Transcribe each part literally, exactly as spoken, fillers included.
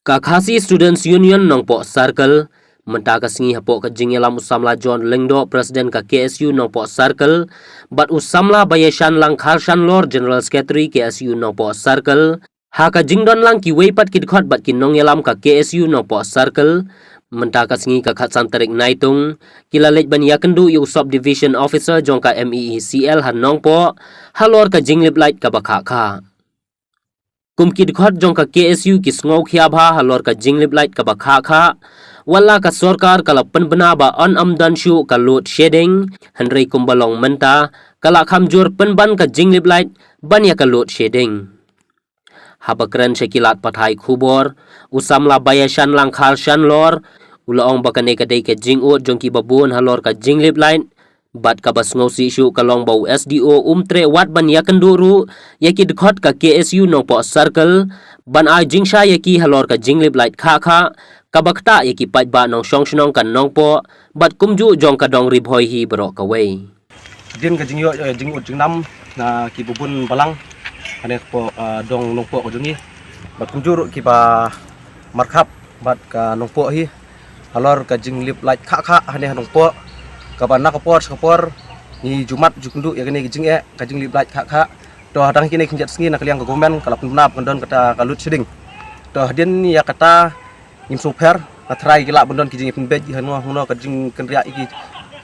Ka Khasi Students Union Nongpoh Circle, mynta ka sngi hapoh ka jingïalam u samla John Lyngdoh, President ka K S U Nongpoh Circle, bad u samla Baïashanlang Kharshanlor, General Secretary K S U Nongpoh Circle, ha ka jingdonlang kiwei pat ki dkhot bad ki nongïalam ka K S U Nongpoh Circle, mynta ka sngi ka khatsan tarik Naitung, ki la leit ban ïakynduh ïa u Sub Division Officer jong ka M E E C L ha Nongpoh, halor ka jinglip light kaba khah khah. Kum ki dkhot jong ka K S U ki sngewkhia bha halor ka jinglip light kaba khah khah. Wat la ka sorkar ka la pynbna ba yn ym don shuh ka load shedding, hynrei kumba long mynta, ka la kham jur pynban ka jinglip light ban ïa ka load shedding. Haba kren sha ki lad pathai khubor, u samla Baïashanlang Kharshanlor, u la ong ba kane ka dei ka jingud jong kiba bun halor ka jinglip light, bad kaba sngewsih shuh ka long ba u S D O um treh wat ban ïakynduh ruh ïa ki dkhot ka K S U Nongpoh Circle, ban ai jingshai ïa ki halor ka jinglip light khah khah, kaba ktah ïa ki paidbah nongshong shnong ka Nongpoh, bad kumjuh jong ka dong Ri Bhoi hi baroh kawei. Hadien ka jingïoh, eh, jingud jingnam na kiba bun balang, hangne hapoh, eh, dong Nongpoh ka jong ngi, bad kumjuh ruh kiba markhap bad ka Nongpoh hi, halor ka jinglip light khah khah hangne ha Nongpoh, kaba na ka por sha ka por ngi ju mad ju kynduh ïa kane ka jingeh, ka jinglip light khah khah. To hadang kine khyndiat sngi na ka liang ka government ka la pynbna ba kan don kata ka load shedding. To hadien ïa kata ngim sngewpher, nga tharai ki lah ban don ki jingpynbeit ïa hangno hangno ka jingkynriah ïa ki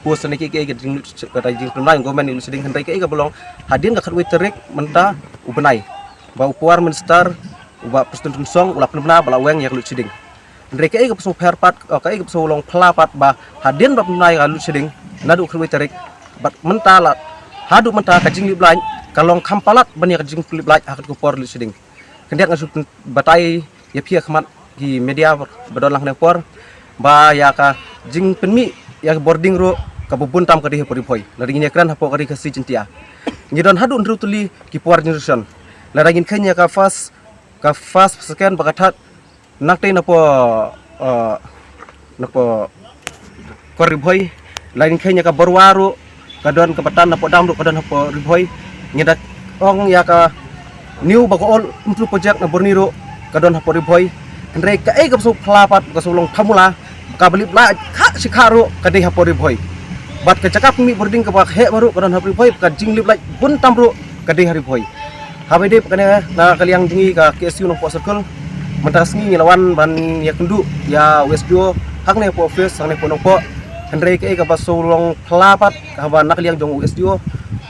post ne ki, ki, ki jing, kata jingpynbna government ïa load shedding, hynrei kaei kaba long, hadien ka khatwei tarik mynta u bnai, ba u Power Minister, u Bah Prestone Tynsong, u la pynbna ba la weng ïa ka load shedding. Hynrei kaei kaba sngewpher pat, eh, kaei kaba sngewlong phylla pat ba hadien ba pynbna ïa ka load shedding naduh khatwei tarik bad mynta la, haduh mynta ka jinglip light ka long kham palat ban ïa ka jinglip light ha kata ka por load shedding. Khyndiat nga shu batai ïa phi ha khmat ki media ba don lang hangne por, ba ïa ka jingpynmih ïa ka bording ruh kaba bun tam ka dei hapoh Ri Bhoi. Lada ngin ïakren hapoh ka Ri Khasi Jaiñtia, ngi don haduh hynriew tylli ki power generation. Lada ngin kheiñ ïa ka first, ka first, second bad ka third, nangtei napoh, eh, napoh kor Ri Bhoi, lada ngin kheiñ ïa ka Barwa ruh ka don, kaba tan napoh dam ruh ka don hapoh Ri Bhoi. Ngi da ong ïa ka new bad ka old, ym tlu project na Burnie ruh ka don hapoh Ri Bhoi. Hynrei kaei kaba sngewphylla pat, ka sngewlong pharmula, kaba lip light khah shi khah ruh ka dei hapoh Ri Bhoi. Bad ka jaka pynmih bording kaba heh baroh ka don hapoh Ri Bhoi, ka jinglip light bun tam ruh ka dei ha Ri Bhoi. Haba ïadei bad kane, na ka liang jong ngi ka K S U Nongpoh Circle, mynta ka sngi ngi la wan ban ïakynduh ïa u S D O hangne hapoh office, hangne hapoh Nongpoh. Hynrei kaei kaba sngewlong phylla pat, haba na ka liang jong u S D O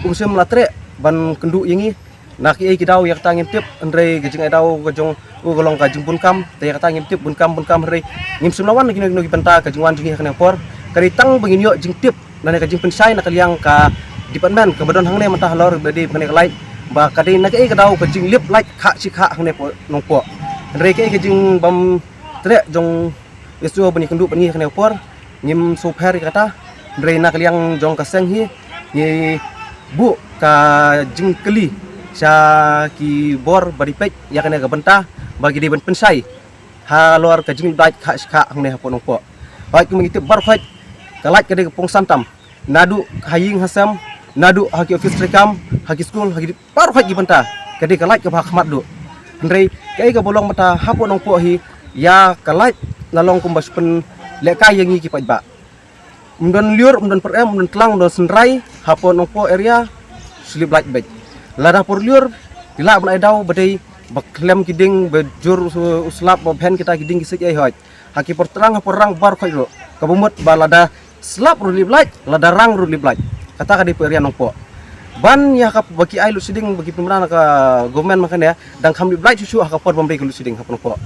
um shym la treh ban kynduh ïa ngi. Na kiei ki daw ïa kata ngim tip, hynrei ka jingai daw ka jong u ka long ka jingbun kam, te ïa kata ngim tip, bun kam, bun kam, hynrei ngim shym la wan na kino kino ki bynta. Ka jingwan jong ngi ha kane ka por ka dei tang ba ngin ïoh jingtip lane ka jingpynshai na ka liang ka department kaba don hangne mynta halor ba dei ba kane ka light, ba ka dei na kaei ka daw ka jinglip light khah shi khah hangne hapoh Nongpoh. Hynrei kaei ka jingbym treh jong u S D O ban ïakynduh bad ngi ha kane ka por, ngim sngewpher ïa kata. Hynrei na ka liang jong ka seng hi ngi buh ka jingkylli sha ki bor ba dei peit ïa kane ka bynta, ba ki dei ban pynshai halor ka jinglip light khah shi khah hangne hapoh Nongpoh. Hooid, kumba ngi tip baroh khoit, ka light ka dei ka pongsan tam. Naduh ha ïing ha sem, naduh ha ki office treikam, ha ki skul, ha ki baroh khoit ki bynta, ka dei ka light kaba ha khmat duh. Hynrei kaei kaba long mynta hapoh Nongpoh hi, ïa ka light la long kumba shu pynlehkai ïa ngi ki paidbah. Ym don lyiur, ym don pyrem, ym don tlang, ym don synrai, hapoh Nongpoh area shu lip light beit. Lada por lyiur, ki lah ban ai daw ba dei ba khlem ki ding, ba jur u slap, ba bhen kita ki ding ki siej ei, hooid. Ha ki por tlang, ha por rang baroh khoit ruh, kaba mut ba lada slap ruh lip light, lada rang ruh lip light. Kata ka dei hapoh area Nongpoh. Ban ïa kaba ki ai load shedding, ba ki pynbna na ka government mynta kane, dang kham lip light shuh shuh ha ka por ba ym dei ka load shedding hapoh Nongpoh.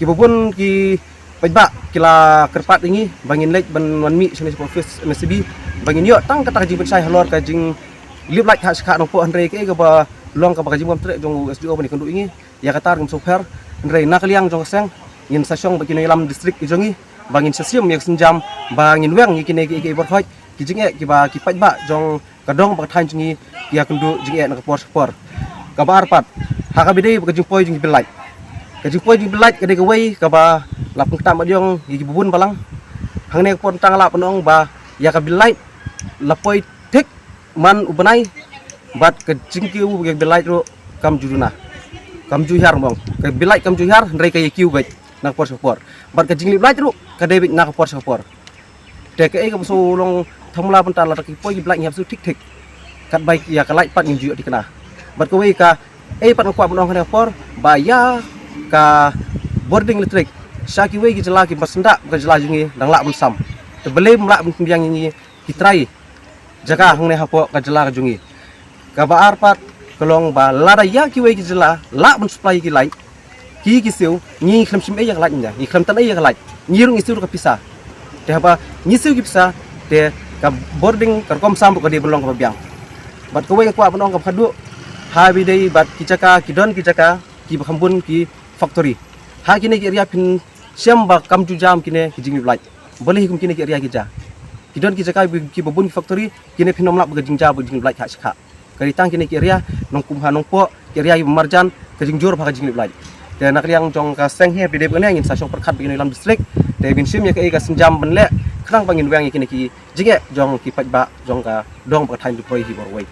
Kiba bun ki paidbah ki la kyrpad ïa ngi ba ngin leit ban wan mih shane shapoh office M S C B, ba ngin ïoh tang kata ka jingpynshai halor ka jinglip light khah shi khah Nongpoh, hynrei kaei kaba long kaba ka jingbym treh jong u S D O ban ïakynduh ïa ngi, ïa kata ngim sngewpher. Hynrei na ka liang jong ka seng, ngin sa shong bad ki nongïalam district ki jong ngi ba ngin sa shim ïa ka sienjam, ba ngin weng ïa kine kiei kiei baroh khoit ki jingeh kiba ki paidbah jong ka dong bad ka thaiñ jong ngi ki ïakynduh jingeh na ka por sha ka por. Kaba ar pat, ha kaba ïadei bad ka jingpoi jong ki bill light. Ka jingpoi jong ki bill light ka dei kawei kaba la pynktah mat ïong ïa kiba bun balang. Hangne ka por tang lah ban ong ba ïa ka bill light la poi thik man u bnai, bad ka jingkiew ïa ka bill light ruh kam ju duna, kam ju hiar mo. Ka bill light kam ju hiar, hynrei ka ïakiew beit. na ka por sha ka por. Bad ka jinglip light ruh ka dei beit na ka por sha ka por. Te kaei kaba shu long thamula bynta lada ki poi ki blai ngi hap shu thik thik. Katba ïa ka light pat ngim ju ïoh thikna. Bad kawei kaei pat nga kwah ban ong ha kane ka por ba ïa ka bording electric sha kiwei ki jylla kiba sngewthuh ba ka jylla jong ngi dang lah ban sam. Te balei ym lah ban pynbiang ïa ngi ki trai jaka hangne hapoh ka jylla ka jong ngi. Kaba ar pat ka long ba lada ïa kiwei ki jylla lah ban supply ki light, ki ki siew, ngi khlem shim ei ïa ka light, ngi khlem tan ei ïa ka light, ngi ruh ngi siew ruh ka pisa. Te haba ngi siew ki pisa, te ka bording ka rukom sam ruh ka dei ban long kaba biang. Bad kawei nga kwah ban ong kaba khadduh, ha ba ïadei bad ki jaka, ki don ki jaka kiba kham bun ki factory. Ha kine ki area phin shem ba kam ju jam kine ki jinglip light. Balei kum kine ki area ki jia? Ki don ki jaka kiba bun ki factory, kine phin ym lap ba ka jingjia ba jinglip light ha shikha. Ka dei tang kine ki area nongkum ha nongpoh, ki area kiba marjan, ka jingjur bha ka jinglip light. Te na ka liang jong ka seng hi ba ïadei bad kane ngin sa shong pyrkhat bad kine ki lam district. Te ban shim ïa kaei ka sienjam ban leh khnang ba ngin weng ïa kine ki jingeh jong ki paidbah jong ka dong bad ka thaiñ Ri Bhoi hi baroh kawei.